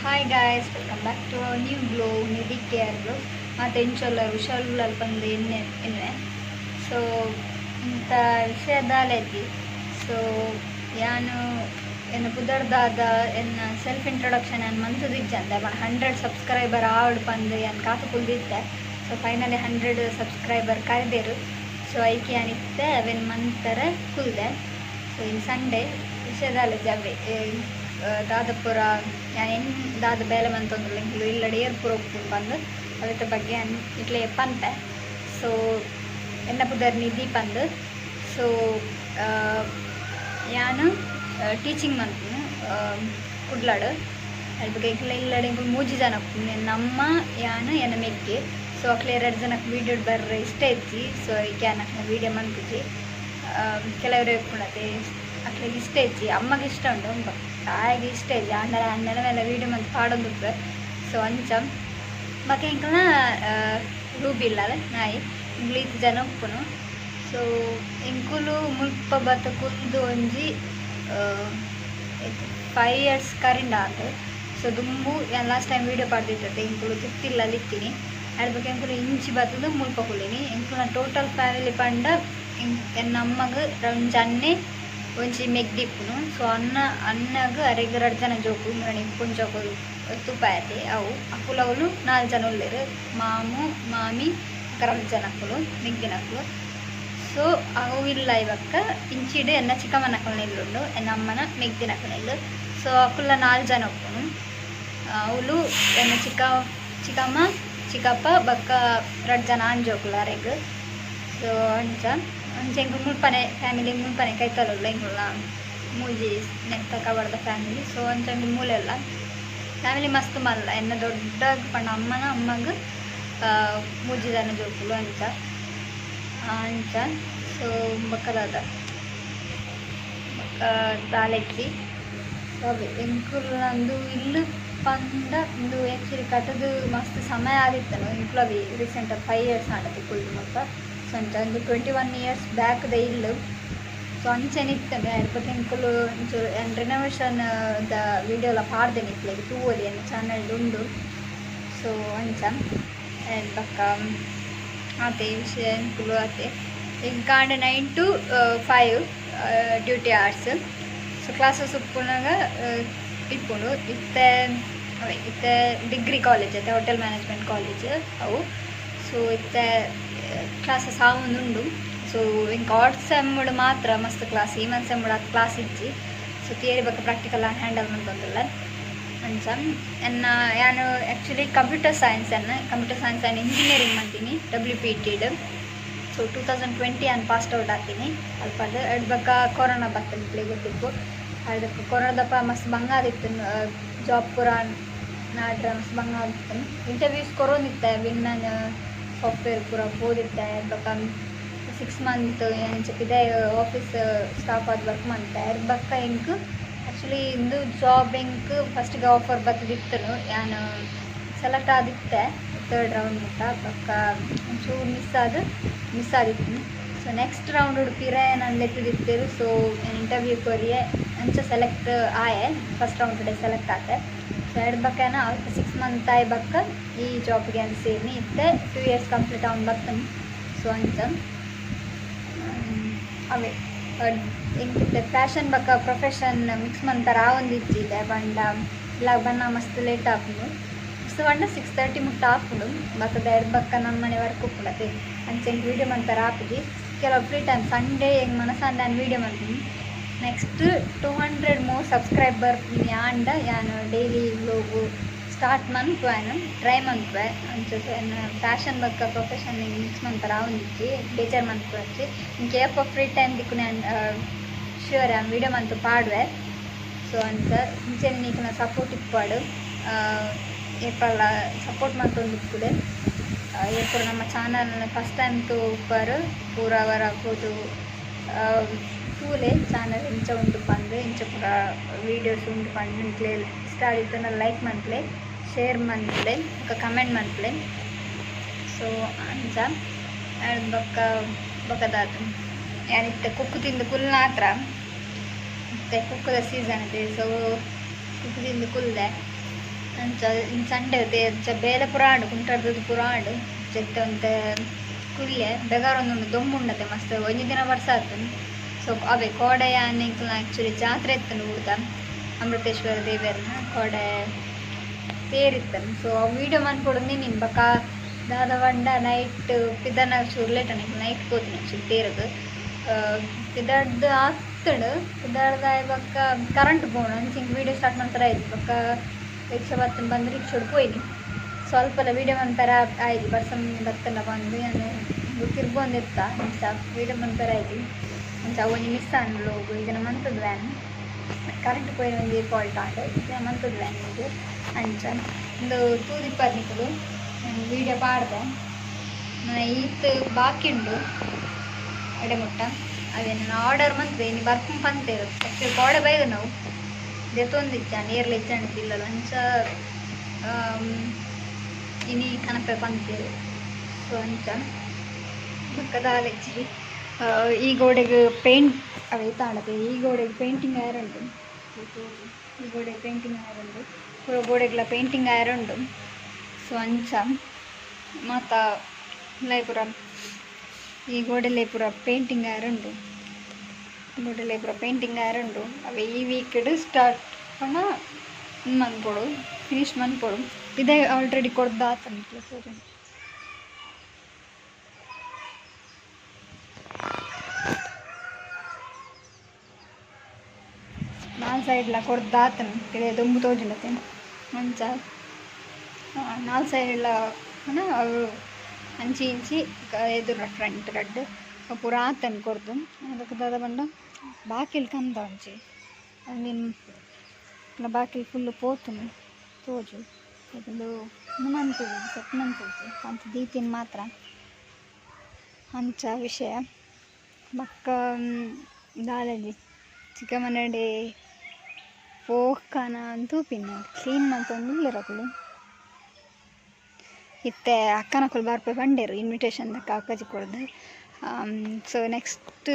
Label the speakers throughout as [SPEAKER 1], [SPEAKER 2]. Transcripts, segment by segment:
[SPEAKER 1] Hi guys, welcome back to our new vlog, Nidhi K R vlog. ಮತ್ತು ಎಂಚೊಲ್ಲ ಹುಷಾರುಲ್ಲಲ್ ಪಂದ್ ಎನ್ನೆ ಎನ್ನುವೆ. ಸೊ ಇಂಥ ವಿಷಯ ದಾಲೆಜ್ಜಿ. ಸೊ ಯಾನು ಎನ್ನ ಪುದರ್ದಾದ ಎನ್ನ ಸೆಲ್ಫ್ ಇಂಟ್ರೊಡಕ್ಷನ್ ಯಾನ್ ಮಂತುದಿಜ್ಜಂದೆ 100 ಸಬ್ಸ್ಕ್ರೈಬರ್ ಆವಡ್ ಪಂದ್ ಯಾನ್ ಕಾತು ಕುಲ್ದಿತ್ತೆ. ಸೊ ಫೈನಲಿ 100 ಸಬ್ಸ್ಕ್ರೈಬರ್ ಕರೆದೇರು. ಸೊ ಐಕೆ ಯಾನ್ ಇತ್ತೆ ಅವೆನ್ ಮಂತರ ಕುಲ್ದೆ. ಸೊ ಇನ್ ಸಂಡೇ ವಿಷಯ ದಾಲೆಜ್ಜಿ ಅವೇ ದಾದ ಪೂರ ಯಾನ್ ಎನ್ ದಾದ ಬೇಲೆ ಮಂತೊಂದುಲ್ಲ, ಎಂಕುಲು ಇಲ್ಲಡೆ ಏರ್ ಪೂರ ಉಪ್ಪುಂಡು ಪಂದ್ ಅವೆತ ಬಗ್ಗೆ ಯಾನ್ ಇಟ್ಲೆ ಪನ್ಪೆ. ಸೊ ಎನ್ನ ಪುದರ್ ನಿಧಿ ಪಂದ್. ಸೊ ಯಾನ್ ಟೀಚಿಂಗ್ ಮನ್ಪುನು ಕುಡ್ಲಡ್. ಅಲ್ಪ ಎಂಕಲ್ನ ಇಲ್ಲಡೆ ಎಂಕುಲು ಮೂಜಿ ಜನ ಉಪ್ಪುನು, ಎನ್ನ ಅಮ್ಮ, ಯಾನ್, ಎನ್ನ ಮೆಗ್ಗೆ. ಸೊ ಅಕ್ಲೆ ರಡ್ಡ್ ಜನಕ್ಕೆ ವೀಡಿಯೋಡ್ ಬರ್ರೆ ಇಷ್ಟ ಇಜ್ಜಿ. ಸೊ ಐಕೆ ಯಾನ್ ಅಕ್ಲೆನ ವೀಡಿಯೋ ಮನ್ಪುಜಿ. ಕೆಲವರು ಇಪ್ಪುಂಡತೆ, ಅಕ್ಲೆಗ್ ಇಷ್ಟ ಇಜ್ಜಿ. ಅಮ್ಮಗೆ ಇಷ್ಟ ಉಂಡು, ತಾಯಿಗೆ ಇಷ್ಟ ಇಜ್ಜಿ. ಆಂಡ ಅಣ್ಣನ ಮೇಲೆ ವೀಡಿಯೋ ಮಂತ್ ಪಾಡೊಂದುಪ್ಪೆ. ಸೊ ಅಂಚ ಬೊಕ ಎಂಕಲ್ನ ರೂಬಿ ಇಲ್ಲಲ್ಲ ನಾಯಿ. ಎಂಕುಲು ಈತ್ ಜನ ಉಪ್ಪುನು. ಸೊ ಎಂಕುಲು ಮುಲ್ಪ ಬತ್ತ ಕುಲ್ದು ಒಂಜಿ 5 ಇಯರ್ಸ್ ಕರಿಂಡ ಆತು. ಸೊ ದುಂಬು ಯಾನ್ ಲಾಸ್ಟ್ ಟೈಮ್ ವೀಡಿಯೋ ಪಾಡ್ದಿತ್ತೆ, ಎಂಕುಲು ತಿರ್ತಿಲ್ಲಲ್ಲಿ ಇತ್ತೀನಿ. ಅದ್ರ ಬೊಕ ಎಂಕುಲು ಇಂಚಿ ಬತ್ತುದು ಮುಲ್ಪ ಕುಲ್ಲಿನಿ. ಎಂಕುಲ್ನ ಟೋಟಲ್ ಫ್ಯಾಮಿಲಿ ಪಂಡ ಎನ್ನ ಅಮ್ಮಗ್ ಒಂಜಿ ಅಣ್ಣೆ, ಒಂಜಿ ಮೆಗ್ದಿ ಇಪ್ಪುನು. ಸೊ ಅಣ್ಣ ಅಣ್ಣಗ್ ಅರೆಗ್ ರಡ್ಡ್ ಜನ ಜೋಕುಲು, ಮುರಣಿ ಪೊಂಜೋಕುಲು ತೂಪಾಯತೆ ಅವು. ಅಕುಲು ಅವ್ಲು ನಾಲ್ ಜನ ಉಲ್ಲೆರ್, ಮಾಮು ಮಾಮಿ ರಡ್ಡ್ ಜನ ಅಕುಲು ಮೆಗ್ದಿನಕುಲು. ಸೊ ಅವು ಇಲ್ಲ. ಇಬೊಕ್ಕ ಇಂಚಿಡ್ ಎನ್ನ ಚಿಕ್ಕಮ್ಮನಕುಲ್ನ ಇಲ್ಲುಂಡು, ಎನ್ನ ಅಮ್ಮನ ಮೆಗ್ದಿನಕುಲ್ನ ಇಲ್ಲು. ಸೊ ಅಕುಲ್ಲ ನಾಲ್ ಜನ ಉಪ್ಪುನು. ಅವ್ಲು ಎನ್ನ ಚಿಕ್ಕ ಚಿಕ್ಕಮ್ಮ, ಚಿಕ್ಕಪ್ಪ ಬೊಕ್ಕ ರಡ್ಡ್ ಜನ ಆಂಜೋಕುಲು ಅರೆಗ್. ಸೊ ಅಂಚ ಅಂಚ ಎಂಕುಲು ಮುಲ್ಪನೆ ಫ್ಯಾಮಿಲಿ, ಮುಲ್ಪನೆ ಕೈತಲುಲ್ಲ ಎಂಕುಲ್ನ ಮೂಜಿ ನೆತ್ತ ಕವರ್ದ ಫ್ಯಾಮಿಲಿ. ಸೊ ಅಂಚ ಎಂಕುಲು ಮೂಲೆಲ್ಲ ಫ್ಯಾಮಿಲಿ ಮಸ್ತ್ ಮಲ್ಲ. ಎನ್ನ ದೊಡ್ಡ ಪಂಡ ಅಮ್ಮನ ಅಮ್ಮಗ್ ಮೂಜಿ ಜನ ಜೋಕುಲು. ಅಂಚ ಅಂಚ. ಸೊ ಬೊಕ್ಕ ದಾದ, ಬೊಕ್ಕ ದಾಲೆಜ್ಜಿ. ಸೊ ಅವೇ ಎಂಕುಲು ಇಲ್ಲು ಪಂಡ ಉಂದು ಆ್ಯಕ್ಚುಲಿ ಕಟ್ಟುದು ಮಸ್ತ್ ಸಮಯ ಆದಿತ್ತನು. ಎಂಕುಲು ಅವಿ ರೀಸೆಂಟ್ 5 ಇಯರ್ಸ್ ಆಂಡ ಕುಲ್ದು ಮುಲ್ಪ. ಸೊ ಅಂಚ ಒಂದು 21 ಇಯರ್ಸ್ ಬ್ಯಾಕ್ದ ಇಲ್ಲು. ಸೊ ಅಂಚನೆ ಇತ್ತಂಡು. ಬೊಕ್ಕ ಎಂಕುಲು ಒಂಚೂರು ಯಾನ್ ರಿನೋವೇಷನ್ ದ ವೀಡಿಯೋಲ ಪಾಡ್ದೆ, ನಿಕ್ಲೆಗ್ ತೂವೊಲಿ, ಎನ್ನ ಚಾನಲ್ಡ್ ಉಂಡು. ಸೊ ಅಂಚ ಬೊಕ್ಕ ಆತೆ ವಿಷಯ. ಎಂಕುಲು ಆತೆ ಎಂಕ್ 9 to 5 duty hours. So classes ಉಪ್ಪುನಗ ಇಪ್ಪುಂಡು. ಇತ್ತೆ ಅವೇ ಇತ್ತೆ ಡಿಗ್ರಿ ಕಾಲೇಜ್ ಅತ್ತೆ, ಹೋಟೆಲ್ ಮ್ಯಾನೇಜ್ಮೆಂಟ್ ಕಾಲೇಜ್ ಅವು. ಸೊ ಇತ್ತೆ ಕ್ಲಾಸಸ್ ಆವೊಂದುಂಡು. ಸೊ ಎಂಕ್ ಆಡ್ ಸೆಮ್ಡ್ ಮಾತ್ರ ಮಸ್ತ್ ಕ್ಲಾಸ್, ಈವನ್ ಸೆಮ್ಡ್ ಆತ್ ಕ್ಲಾಸ್ ಇಜ್ಜಿ. ಸೊ ಥಿಯರಿ ಬೊಕ್ಕ ಪ್ರಾಕ್ಟಿಕಲ್ ಹ್ಯಾಂಡಲ್ ಮಂತೊಂದುಲ್ಲೆ ಅಂಚ. ಎನ್ನ ಯಾನು ಆ್ಯಕ್ಚುಲಿ ಕಂಪ್ಯೂಟರ್ ಸೈನ್ಸ್ ಅನ್ನ ಕಂಪ್ಯೂಟರ್ ಸೈನ್ಸ್ ಆ್ಯಂಡ್ ಇಂಜಿನಿಯರಿಂಗ್ ಮಂತೀನಿ ಡಬ್ಲ್ಯೂ ಪಿ ಟಿಡ್. ಸೊ 2020 ಯಾನ್ ಪಾಸ್ಡ್ ಔಟ್ ಆತೀನಿ ಅಲ್ಪಡ್. ಅಡ್ ಬೊಕ್ಕ ಕೊರೋನಾ ಬತ್ತ, ನಿಕ್ಲೆಗ್ ಗೊತ್ತಿಪ್ಪು. ಅದಕ್ಕೆ ಕೊರೋನಾದಪ್ಪ ಮಸ್ತ್ ಬಂಗ ಆದಿತ್ತು. ಜಾಬ್ ಪೂರ ನಾಡ್ರ ಮಸ್ತ್ ಬಂಗ ಆದಿತ್ತು. ಇಂಟರ್ವ್ಯೂಸ್ ಕೊರೊಂದಿತ್ತೆ, ವಿನ್‌ಮ್ಯಾನ್ ಸಾಫ್ಟ್ವೇರ್ ಪೂರ ಪೋದಿತ್ತೆ. ಬೊಕ್ಕ 6 ಮಂತ್ ಇಂಚ ಪಿದಾಯಿ ಆಫೀಸ್ ಸ್ಟಾಫ್ ಆದ್ ವರ್ಕ್ ಮಂತೆ. ಅದ್ ಬೊಕ್ಕ ಎಂಕ್ ಆ್ಯಕ್ಚುಲಿ ಇಂದು ಜಾಬ್ ಎಂಕ್ ಫಸ್ಟ್ಗೆ ಆಫರ್ ಬತ್ತದಿತ್ತನು. ಯಾನ್ ಸೆಲೆಕ್ಟ್ ಆದಿತ್ತೆ ತರ್ಡ್ ರೌಂಡ್ ಮುಟ್ಟ. ಬೊಕ್ಕ ಒಂಚೂರು ಮಿಸ್ ಆದಿತ್ತು. ಸೊ ನೆಕ್ಸ್ಟ್ ರೌಂಡ್ ಪಿರ ಎನನ್ ಲೆತ್ತುದಿತ್ತೆರ್. ಸೊ ಯಾನ್ ಇಂಟರ್ವ್ಯೂ ಕೊರಿಯೆ, ಅಂಚ ಸೆಲೆಕ್ಟ್ ಆಯೆ, ಫಸ್ಟ್ ರೌಂಡ್ ಸೆಲೆಕ್ಟ್ ಆತೆ. ಸೊ ಎಡ್ ಬೊಕ್ಕ ಯಾನ್ ಅಲ್ಪ 6 ಮಂತ್ ಆಯಿ ಬೊಕ್ಕ ಈ ಜಾಬ್ಗೆ ಯಾನ್ ಸೇರ್ನಿ. ಇತ್ತೆ 2 ಇಯರ್ಸ್ ಕಂಪ್ಲೀಟ್ ಆವೊಂದು ಬತ್ತುಂಡು. ಸೊ ಅಂಚ ಅವೇ ಎಂಕಿತ್ತೆ ಪ್ಯಾಷನ್ ಬೊಕ್ಕ ಪ್ರೊಫೆಷನ್ ಮಿಕ್ಸ್ ಮಂತರ ಆವೊಂದಿಜ್ಜಿ ಇದೆ. ಪಂಡ ಇಲ್ಲ ಬನ್ನ ಮಸ್ತ್ ಲೇಟ್ ಆಪುಂಡು. ಮಸ್ತ್ ಪಂಡ 6:30 ಮುಟ್ಟ ಆಪುಂಡು. ಬೊಕ್ಕ ಎಡ್ ಬೊಕ್ಕ ನಮ್ಮನೆ ವರ್ಕ್ ಉಪ್ಪುಂಡತೆ, ಅಂಚ ಎಂಕ್ ವೀಡಿಯೋ ಮನ್ಪೆರೆ ಆಪುಜಿ. ಕೆಲವು ಫ್ರೀ ಟೈಮ್ ಸಂಡೇ ಎಂಕ್ ಮನಸಾಂಡ ಯಾನ್ ವೀಡಿಯೋ ಮನ್ಪುನಿ. ನೆಕ್ಸ್ಟ್ 200 ಮೋರ್ ಸಬ್ಸ್ಕ್ರೈಬರ್ ಆಂಡ ಯಾನ್ ಡೈಲಿ ವ್ಲೋಗು ಸ್ಟಾರ್ಟ್ ಮನ್ಪುವೆ, ಯಾನ್ ಟ್ರೈ ಮನ್ಪುವೆ. ಅಂಚ ಎನ್ನ ಪ್ಯಾಷನ್ ಬೊಕ್ಕ ಪ್ರೊಫೆಷನ್ ಮಿಕ್ಸ್ ಮನ್ಪೆರೆ ಆವೊಂದಿಜ್ಜಿ, ಬೇಜಾರು ಮನ್ಪೊಡ್ಚಿ. ಎಂಕ್ ಏಪ ಫ್ರೀ ಟೈಮ್ ತಿಕ್ಕುನೆ ಶ್ಯೂರ್ ಯಾನ್ ವೀಡಿಯೋ ಮಂತ್ ಪಾಡುವೆ. ಸೊ ಅಂಚ ಇಂಚೆನೆ ನಿಕ್ಲೆನ ಸಪೋರ್ಟ್ ಇಪ್ಪಡ್, ಏಪಲ ಸಪೋರ್ಟ್ ಮಂತೊಂದಿಪ್ಪುಲೆ. ಏಪುರ ನಮ್ಮ ಚಾನಲ್ ಫಸ್ಟ್ ಟೈಮ್ ತೂಪರ್ ಪೂರ ವರ ಪೋದು ತೂಲೆ, ಚಾನಲ್ ಇಂಚ ಉಂಡು ಪಂದ್, ಇಂಚ ಪೂರ ವೀಡಿಯೋಸ್ ಉಂಡು ಪಂದ್. ನಿಕ್ಲೆ ಇಷ್ಟ ಆದಿತ್ತುಂಡ ಲೈಕ್ ಮನ್ಪುಲೆ, ಶೇರ್ ಮನ್ಪುಲೆ, ಬೊಕ್ಕ ಕಮೆಂಟ್ ಮನ್ಪುಲೆ. ಸೊ ಅಂಚ. ಬೊಕ್ಕ ಬೊಕ್ಕ ದಾದ, ಯಾನ್ ಇತ್ತೆ ಕುಕ್ಕು ತಿಂದು ಕುಲ್ನಾತ್ರ. ಇತ್ತೆ ಕುಕ್ಕುದ ಸೀಸನ್ ಇದೆ. ಸೊ ಕುಕ್ಕು ತಿಂದು ಕುಲ್ದೆ. ಅಂಚ ಸಂಡೆ ಅಂಚ ಬೇಲೆ ಪೂರ ಆಂಡ್ ಕುಂಟಾಡ್ದದ್ದು ಪೂರ ಆಂಡ್ ಜೆತ್ತೆ ಒಂತೆ ಕುಲ್ಲೆ ಬೆಗಾರ ಒಂದುಂಡು ದೊಂಬುಂಡತೆ ಮಸ್ತ್ ಒಂಜಿ ದಿನ ಬರ್ಸ ಆತುಂಡು. ಸೊ ಅವೇ ಕೋಡೆ ಎಂಕ್ಲ ಆ್ಯಕ್ಚುಲಿ ಜಾತ್ರೆ ಇತ್ತುಂಡು ಊರ್ದ ಅಮೃತೇಶ್ವರ ದೇವೆರ್ನ ಕೋಡೆ ತೇರಿತ್ತನು. ಸೊ ವೀಡಿಯೋ ಮನ್ಪೊಡು ನಿನ್ ಬೊಕ ದಾದ ಪಂಡ ನೈಟ್ ಪಿದನ ಚೂರು ಲೇಟ್ ನೈಟ್ ಪೋತಿನಿ ಆ್ಯಕ್ಚುಲಿ ತೇರುಗು ಪಿದಾಡ್ದು ಆತುಂಡು. ಪಿದಾಡ್ದು ಆಯ್ ಬೊಕ ಕರೆಂಟ್ ಪೋಂಡು ಅಂಚ ಇಂಕ್ ವೀಡಿಯೋ ಸ್ಟಾರ್ಟ್ ಮಲ್ಪೆರೆ ಆಯ್ತು. ಬೊಕ ರಿಕ್ಷಾ ಬತ್ತುಂಡು ಬಂದು ರಿಕ್ಷಾಡ್ ಪೋಯಿನಿ. ಸ್ವಲ್ಪಲ ವೀಡಿಯೋ ಮನ್ಪೆರೆ ಆಯ್ತು ಬರ್ಸ ಬತ್ತಂಡ ಬಂದು ಯಾನ್ ತಿರ್ಗೊಂದಿತ್ತ ಅಂಚ ವೀಡಿಯೋ ಮನ್ಪೆರೆ ಆಯ್ತು. ಅಂಚ ಅವು ಒಂಜಿ ಮಿಸ್ ಆಂಡ್ ವ್ಲಾಗ್ ಇದನ್ನ ಮಂತುದು ವ್ಯಾನ್ ಕರೆಂಟ್ ಪೋಯಿನ ಒಂಜಿ ಫಾಲ್ಟ್ ಆಂಡ್ ಇದನ್ನ ಮಂತುದು ವ್ಯಾನ್ ಇದು ಅಂಚ ಉಂದು ತೂದಿಪ್ಪರ್ ನಿಕುಲು ವೀಡಿಯೋ ಪಾಡ್ದೆ. ಈತ್ ಬಾಕಿ ಉಂಡು ಅಡೆ ಮುಟ್ಟ ಅವೇನು ಆರ್ಡರ್ ಮಂತುದೆ ಇನಿ ಬರ್ಪುಂಡು ಪಂತೇರು. ಆ್ಯಕ್ಚುಲಿ ಕೋಡೆ ಬೈದ ನಾವು ದೆತೊಂದಿಜ್ಜಾಂಡ್ ಏರ್ಲ ಇಜ್ಜಾಂಡ್ ಇಲ್ಲಲ್ ಅಂಚ ಇನಿ ಕನಪೆ ಪಂತೇರು. ಸೊ ಅಂಚ ಬೊಕ್ಕ ದಾಲ ಇಜ್ಜಿ. ಈ ಗೋಡೆಗ್ ಪೇಂಟ್ ಅವೆ ಇತ್ತಾಂಡತೆ ಈ ಗೋಡೆಗ್ ಪೇಂಟಿಂಗ್ ಆಯರುಂಡು. ಈ ಗೋಡೆಗ್ ಪೇಂಟಿಂಗ್ ಆಯರುಂಡು ಪೂರ ಗೋಡೆಗ್ಲ ಪೇಂಟಿಂಗ್ ಆಯರುಂಡು. ಸೊ ಅಂಚ ಮಾತ ಉಲಾಯಿ ಪೂರ ಈ ಗೋಡೆಲೆ ಪೂರ ಪೇಂಟಿಂಗ್ ಆಯರುಂಡು. ಗೋಡೆಲೆ ಪೂರ ಪೇಂಟಿಂಗ್ ಆಯರುಂಡು. ಅವೆ ಈ ವೀಕ್ಡ್ ಸ್ಟಾರ್ಟ್ ಪಂಡ ಮನ್ಪೊಡು ಫಿನಿಶ್ ಮನ್ಪೊಡು. ಇದೇ ಆಲ್ರೆಡಿ ಕೊರ್ದು ಆತುಂಡು ತೋಜುಂಡು. ನಾಲ್ ಸೈಡ್ಲ ಕೊರ್ದು ಆತುಂಡು ಪಿದಯಿ ದೊಂಬು ತೋಜುಂಡತೆ ಅಂಚ ನಾಲ್ ಸೈಡ್ಲ ಪಂಡ ಅವು ಅಂಚಿ ಇಂಚಿ ಎದುರು ಫ್ರಂಟ್ ರಡ್ಡ್ ಪೂರ ಆತುಂಡು ಕೊರ್ದು. ಅದಕ್ಕೆ ದಾದ ಪಂಡ ಬಾಕಿಲ್ ಕಂದ ಒಂಜಿ ಅಂದಿನ ಬಾಕಿಲ್ ಫುಲ್ ಪೋತುಂಡು ತೋಜು. ಉಂದು ಮಂತುಜಿ ಸೆಟ್ ಮಂತುಜಿ ಅಂಚ ದೀತಿನ ಮಾತ್ರ ಅಂಚ ವಿಷಯ. ಬೊಕ್ಕ ದಾಲಜಿ ಚಿಕ್ಕಮನಡೆ ಪೋಕನ ತೂಪಿನ ಕ್ಲೀನ್ ಮಂತೊಂದುಲ್ಲೆರ್ ಅಕುಲು. ಇತ್ತೆ ಅಕ್ಕನಕುಲು ಬರ್ಪೆ ಪಂಡೆರು ಇನ್ವಿಟೇಷನ್ ದಕ್ಕ ಅಕ್ಕಾಜಿ ಕೊರ್ದು. ಸೊ ನೆಕ್ಸ್ಟ್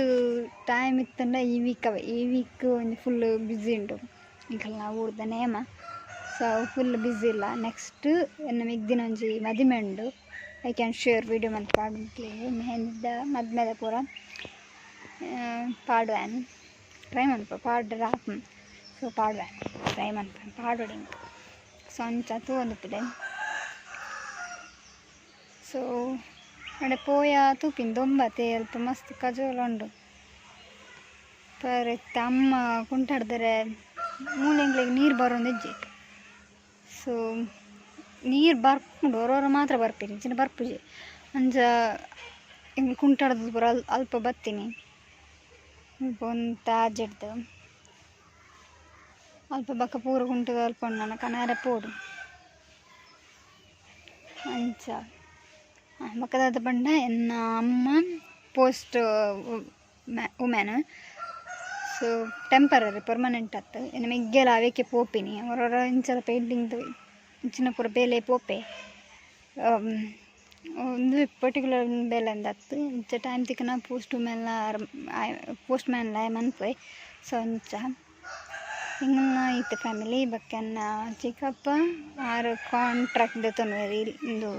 [SPEAKER 1] ಟೈಮ್ ಇತ್ತಂಡ ಈ ವೀಕ್ ಅವೆ ಈ ವೀಕ್ ಒಂಜಿ ಫುಲ್ ಬ್ಯುಸಿ ಉಂಡು ಎಂಕಲ್ನ ಊರ್ದ ನೇಮ. ಸೊ ಫುಲ್ ಬ್ಯುಸಿ ಇಲ್ಲ. ನೆಕ್ಸ್ಟ್ ಎನ್ನ ಮೆಗ್ದಿನ ಒಂಜಿ ಮದಿಮೆ ಉಂಡು. I can share video ಮಂತ್ ಪಾಡ್ಲೆ ಮೆಹಂದಿದ ಮದ್ಮೆದ ಪೂರ ಪಾಡುವೆ ಟ್ರೈ ಮನ್ಪ ಪಾಡ್ರೆ ಆಪುಂಡು. ಸೊ ಪಾಡುವೆ ಟ್ರೈ ಮನ್ಪ ಪಾಡೊಡು ಎಂಕ್. ಸೊ ಅಂಚ ತೂವೊಂದುಪ್ಪುಲೆ. ಸೊ ಅಡೆ ಪೋಯ ತೂಪಿನ ದೊಂಬತೆ ಅಲ್ಪ ಮಸ್ತ್ ಕಜೋಲ ಉಂಡು. ಪರ್ ಇತ್ತೆ ಅಮ್ಮ ಕುಂಟಾಡ್ದರೆ ಮೂಲೆಂಗ್ಲೆಗ್ ನೀರು ಬರೋಂದಿಜ್ಜಿ. ಸೊ ನೀರು ಬರ್ಪುಂಡು ಒರೊರ ಮಾತ್ರ ಬರ್ಪಿನಿ ಇಂಚಿನ ಬರ್ಪುಜಿ. ಅಂಚ ಎಂಕ್ ಕುಂಟಾಡ್ದು ಪೂರ ಅಲ್ಪ ಬತ್ತಿನಿ ಒಂತೆ ಆಜೆಡ್ದು ಅಲ್ಪ ಬೊಕ್ಕ ಪೂರ ಕುಂಟುದ ಅಲ್ಪ ಉಂಡು ನನ ಕನಾರೆ ಪೋಡು ಅಂಚ. ಬೊಕ್ಕ ದಾದ ಪಂಡ ಎನ್ನ ಅಮ್ಮ post women. So temporary permanent ಅತ್ತ್ ಎನ್ನ ಮೆಗ್ಗೆಲ ಅವೇಕೆ ಪೋಪಿನಿ ಒರೊರ ಇಂಚಲ ಪೇಂಟಿಂಗ್ ಇಂಚಿನ ಪೂರ ಬೇಲೆ ಪೋಪೆ. ಉಂದು ಪರ್ಟಿಕ್ಯುಲರ್ ಬೇಲೆ ಅಂದತ್ತು ಇಂಚ ಟೈಮ್ ತಿಕ್ಕುನ ಪೋಸ್ಟ್ ವುಮೆನ್ಲ ಪೋಸ್ಟ್ ಮ್ಯಾನ್ಲ ಮನ್ಪುವೆ. ಸೊ ಅಂಚ ಎಂಕಲ್ನ ಇತ್ತೆ ಫ್ಯಾಮಿಲಿ ಬೊಕ್ಕ ಎನ್ನ ಚಿಕ್ಕಪ್ಪ ಆರ್ ಕಾಂಟ್ರಾಕ್ಟ್ ದೆತೊನುವೆರ್ ಉಂದು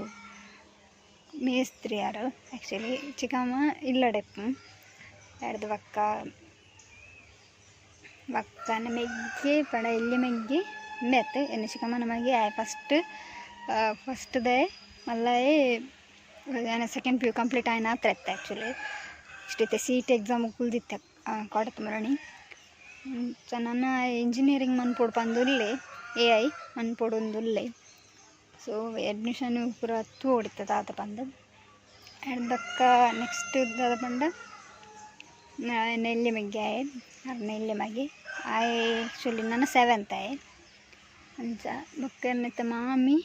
[SPEAKER 1] ಮೇಸ್ತ್ರಿ ಆರ್ ಆ್ಯಕ್ಚುಲಿ. ಚಿಕ್ಕಮ್ಮ ಇಲ್ಲಡೆಪ್ಪು ಎಡ್ದು ಬೊಕ್ಕ ಬೊಕ್ಕ ಮೆಗ್ಗೆ ಪಂಡ ಎಲ್ಯ ಮೆಗ್ಗೆ ಉಂಬೆ ಅತ್ತ್ ಎನ್ನ ಚಿಕ್ಕಮ್ಮನ ಮಗೆ ಆಯೆ ಫಸ್ಟ್ ಫಸ್ಟ್ ದೆ ಮಲ್ಲಾಯೆ ಯಾನ್ ಸೆಕೆಂಡ್ ಪಿ ಯು ಕಂಪ್ಲೀಟ್ ಆಯಿನ ಆತ್ರ ಇತ್ತೆ ಆ್ಯಕ್ಚುಲಿ. ಇಷ್ಟು ಇತ್ತೆ ಸಿ ಇ ಟಿ ಎಕ್ಸಾಮ್ ಕುಲ್ದಿತ್ತೆ ಕೋಟೆತ ಮುರಣಿ. ಅಂಚ ನನ ಇಂಜಿನಿಯರಿಂಗ್ ಮನ್ಪೊಡು ಪಂದ್ ಉಲ್ಲೆ ಎ I ಮನ್ಪೊಡುಂದುಲ್ಲೆ. ಸೊ ಅಡ್ಮಿಷನ್ ಪೂರ ತೂವೊಡಿತ್ತೆ ದಾದ ಪಂದ್. ಆ್ಯಂಡ್ ಬೊಕ್ಕ ನೆಕ್ಸ್ಟ್ ದಾದ ಪಂಡ ಎನ್ನ ಎಲ್ಯ ಮೆಗ್ಗೆ ಆಯೆ ಅರ್ನ ಎಲ್ಯ ಮಗೆ ಆಯೆ ಆ್ಯಕ್ಚುಲಿ ನನ ಸೆವೆಂತ್ ಆಯೆ. ಅಂಚ ಬೊಕ್ಕ ಎನ್ನ ಇತ್ತೆ ಮಾಮಿ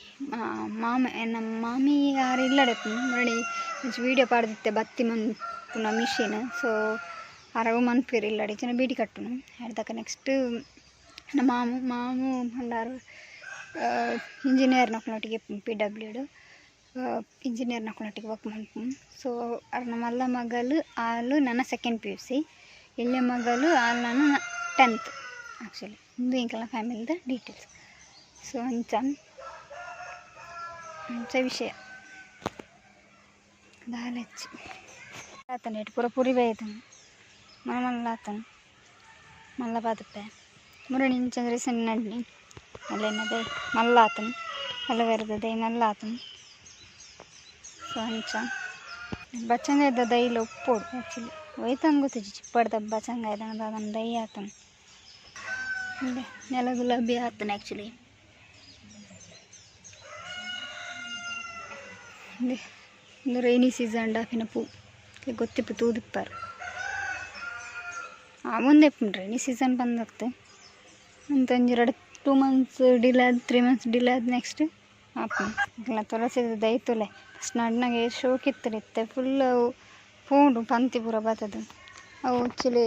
[SPEAKER 1] ಮಾಮ ಎನ್ನ ಮಾಮಿ ಆರ್ ಇಲ್ಲಡೆಪ್ಪುನು ಮುರಣಿ ಒಂಜಿ ವೀಡಿಯೋ ಪಾಡ್ದಿತ್ತೆ ಬತ್ತಿ ಮನ್ಪುನ ಮಿಷಿನ್. ಸೊ ಆರ್ ಅವು ಮನ್ಪುವೆರ್ ಇಲ್ಲಡೆ ಇಜ್ಜಿಂಡ ಬೀಡಿ ಕಟ್ಟುನು. ಆಯ್ದಕ್ಕ ನೆಕ್ಸ್ಟ್ ಎನ್ನ ಮಾಮು ಮಾಮು ಪಂಡ ಆರ್ ಇಂಜಿನಿಯರ್ನಕುಲ್ನೊಟ್ಟಿಗೆ ಪಿ ಡಬ್ಲ್ಯೂ ಡ್ ಇಂಜಿನಿಯರ್ನಕುಲ್ನೊಟ್ಟಿಗೆ ವರ್ಕ್ ಮನ್ಪುನು. ಸೊ ಅರ್ನ ಮಲ್ಲ ಮಗಲ್ ಆಲ್ ನನ ಸೆಕೆಂಡ್ ಪಿ ಯು ಸಿ, ಎಲ್ಯ ಮಗಲ್ ಆಲ್ ನನ 10th ಆ್ಯಕ್ಚುಲಿ. ಉಂದು ಎಂಕಲ್ನ ಫ್ಯಾಮಿಲಿದ ಡೀಟೇಲ್ಸ್. ಸೊ ಅಂಚ ಅಂಚ ವಿಷಯ ದಾಲೆಚ್ಚಿ ಆತನ ಇಟ್ಟು ಪೂರ ಪುರಿ ಬೈದನು ಮಲ್ಲ ಆತನು ಮಲ್ಲ ಬಾತಪ್ಪೆ ಮುರಣಿ ಇಂಚಂದ್ರೆ ಸಣ್ಣ ನಡ್ನಿ ಅಲ್ಲೇನ ದೈ ಮಲ್ಲ ಆತನು ಅಲವೇರದ ದೈ ಮಲ್ಲ ಆತನು. ಸೊ ಅಂಚ ಬಚ್ಚಂಗಾಯ್ದ ದೈಲ ಉಪ್ಪೋಡು ಆ್ಯಕ್ಚುಲಿ ಒಯ್ತಂಗೆ ಗೊತ್ತಿಜ್ಜಿ ಚಿಪ್ಪಡ್ದ ಬಚ್ಚಂಗಾಯ್ದ ಅದನ್ನು ದೈ ಆತನು ನೆಲ ಗುಲಾಬಿ ಆತನ ಆ್ಯಕ್ಚುಲಿ. ಇಂದು ರೈನಿ ಸೀಸನ್ ಡಾಪಿನ ಪೂ ಗೊತ್ತಿಪ್ಪು ತೂದಿಪ್ಪಾರು ಆ ಮುಂದೆ ರೈನಿ ಸೀಸನ್ ಬಂದತ್ತೆ ಅಂತ ಒಂಜಿ 2 ಮಂತ್ಸ್ ಡಿಲೇ ಆದ್ 3 ಮಂತ್ಸ್ ಡಿಲೇ ಆದ ನೆಕ್ಸ್ಟ್ ಆಪುಂಡು. ತುಳಸಿ ದೈತುಲೆ ಫಸ್ಟ್ ನಡ್ನಾಗೆ ಶೋಕಿತ್ತು ಇತ್ತೆ ಫುಲ್ ಪೋಂಡು ಪಂತಿ ಪೂರ ಬತ್ತದು ಅವು ಆ್ಯಕ್ಚುಲಿ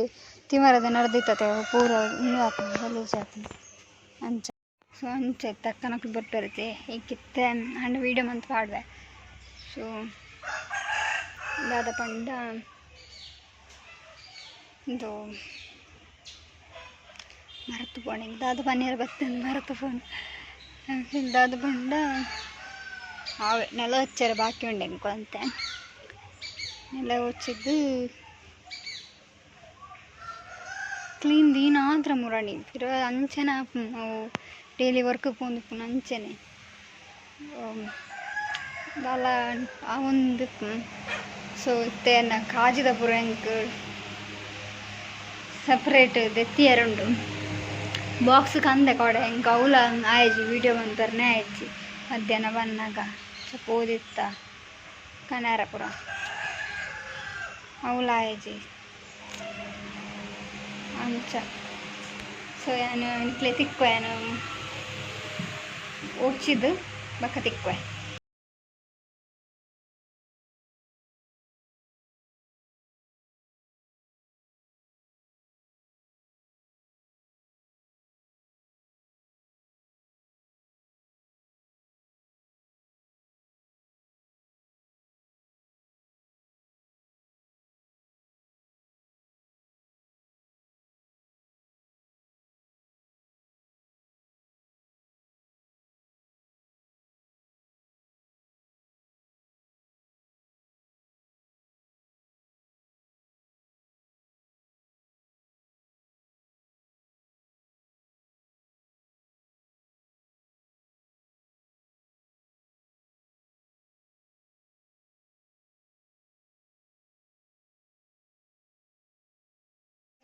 [SPEAKER 1] ತಿಮರದ ನಡ್ದಿತ್ತತೆ ಅವು ಪೂರ ಉಂದು ಆಪುಂಡು ಗಲೀಜು ಆಪುಂಡು ಅಂಚ. ಸೊ ಅಂಚ ತಕ್ಕನಕ್ಲು ಬರ್ಪೆರುತ್ತೆ ಈಕಿತ್ತೆ ಅಂಡ ವೀಡಿಯೋ ಮಂತ್ ಪಾಡ್ವೆ. ಸೊ ದಾದ ಪಂಡ ಇಂದು ಮರತು ಪೋಣೆ ದಾದ ಪನ್ನೀರ್ ಬತ್ತಂದು ಮರತು ಪೋಣೆ ದಾದ ಪಂಡ ಆವೆ ನೆಲ ಹಚ್ಚರ ಬಾಕಿ ಉಂಡೆ ಅಂತೆ ನೆಲ ಹೊಚ್ಚಿದ್ದು ಕ್ಲೀನ್ ದೀನಾತ್ರ ಮುರಣಿ ಪಿರ ಅಂಚನೆ ಅವು ಡೈಲಿ ವರ್ಕ್ ಪೋಂದಿಪ್ಪುನ ಅಂಚನೆ ದಾಲ ಆ ಒಂದು. ಸೊ ಇತ್ತೆ ಕಾಜಿದ ಪೂರ ಎಂಕ್ ಸಪ್ರೇಟ್ ದೆತ್ತಿಯರುಂಡು ಬಾಕ್ಸ್ ಕಂದೆ ಕೊಡೆ ಎಂಕ್ ಅವ್ಲ ಆಯ್ಜಿ ವೀಡಿಯೋ ಮಂತರ್ನೆ ಆಯ್ಜಿ ಮಧ್ಯಾಹ್ನ ಬನ್ನಾಗ ಪೋದಿತ್ತ ಕನಾರ ಪೂರ ಅವ್ಲ ಆಯ್ಜಿ ಅಂಚ. ಸೊ ಯಾನು ನಿಕ್ಲೆ ತಿಕ್ಕು ಯಾನು ಒಚ್ಚಿದ್ದು ಬಕ್ಕ ತಿಕ್ಕುವೆ.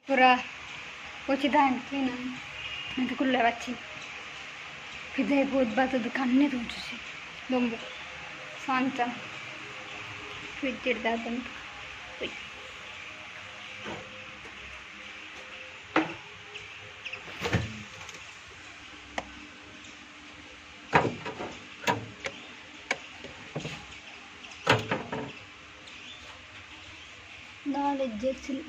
[SPEAKER 1] ಪೂರ ಒಚ್ಚಿದ ಕ್ಲೀನ್ ಅಂತ ಕುಲ್ಲೆ ಬಚ್ಚಿ ಪಿದಾಯಿ ಪೋದು ಬತ್ತದ ಕಣ್ಣೆ ತೋಜಿಸಿ ದೊಂಬು ಸಾಂಚ ಫ್ರಿಜ್ ಹಿಡ್ದಾದಂತ. ನಾಲೆಜ್ ಆ್ಯಕ್ಚುಲಿ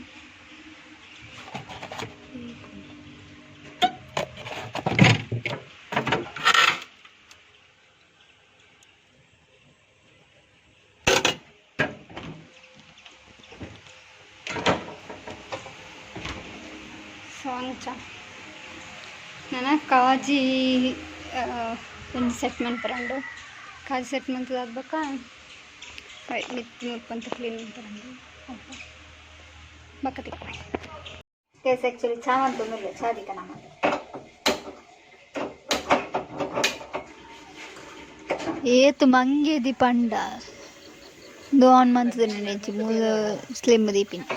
[SPEAKER 1] ಸೊ ಅಂಚ ನನ ಕಾಜಿ ಒಂಜಿ ಸೆಟ್ ಮನ್ಪರಂಡು ಕಾಜಿ ಸೆಟ್ ಮಂತದಾದ ಬೊಕ್ಕ ಮಿತ್ತ್ ಮುಲ್ಪ ಕ್ಲೀನ್ ಮನ್ಪರಂಡು ಬೊಕ್ಕ ತಿಕ್ಕುವೆ. ಕೇಸ್ ಆ್ಯಕ್ಚುಲಿ ಚಾ ಮಂತೊಂದುಲ್ಲೆ ಚಾ ದಿಕ್ಕ ನಮ ಏತ್ ಮಂಗೆದಿ ಪಂಡ ದೋನ್ ಮಂತುದು ನೆಂಚಿ ಮೂಲು ಸ್ಲಿಮ್ ದೀಪಿನಿ.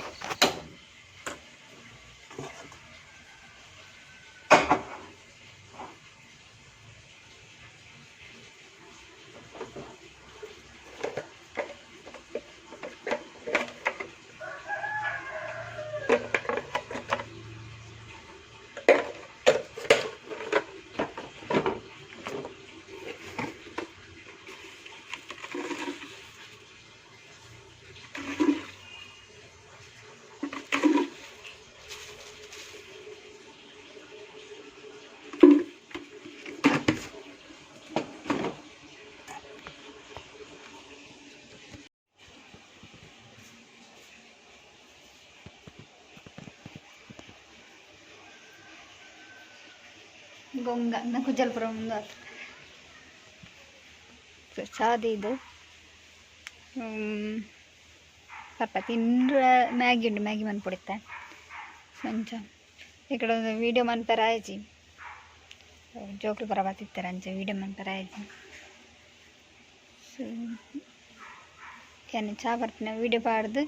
[SPEAKER 1] ಗೊಂಗ ಕುಜಲ್ಪುರ ಉಂದು ಆತು. ಸೊ ಚಾ ದೀದು ಪರ್ಪ ತಿಂಡ್ರೆ ಮ್ಯಾಗಿ ಉಂಡು, ಮ್ಯಾಗಿ ಮನ್ಪೊಡಿತ್ತೆ. ಸೊ ಅಂಚ ಈ ಕಡೆ ವೀಡಿಯೋ ಮನ್ಪೆರೆ ಆಯ್ಜಿ, ಜೋಕುಲು ಪೂರ ಬತ್ತಿತ್ತೆರ್, ಅಂಚ ವೀಡಿಯೋ ಮನ್ಪೆರೆ ಆಯ್ಜಿ. ಸೊ ಯಾನ್ ಚಾ ಪರ್ಪಿನ ವೀಡಿಯೋ ಪಾಡ್ದು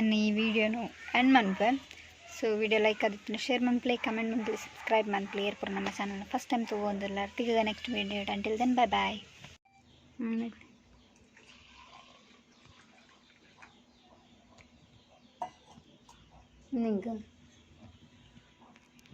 [SPEAKER 1] ಎನ್ನ ಈ ವೀಡಿಯೋನು ಎಂಡ್ ಮನ್ಪೆ. ಸೊ ವೀಡಿಯೋ ಲೈಕ್ ಆದಿತ್ತುಂಡ ಶೇರ್ ಮನ್ಪುಲೆ, ಕಮೆಂಟ್ ಮನ್ಪುಲೆ, ಸಬ್ಸ್ಕ್ರೈಬ್ ಮನ್ಪುಲೆ. ಏರ್ ಪೂರ ನಮ್ಮ ಚಾನಲ್ ಫಸ್ಟ್ ಟೈಮ್ ತೂವೊಂದುಲ್ಲೆರ್. ತಿಕ್ಕುಗ next video. Until then, bye bye. ನಿಂಗೆ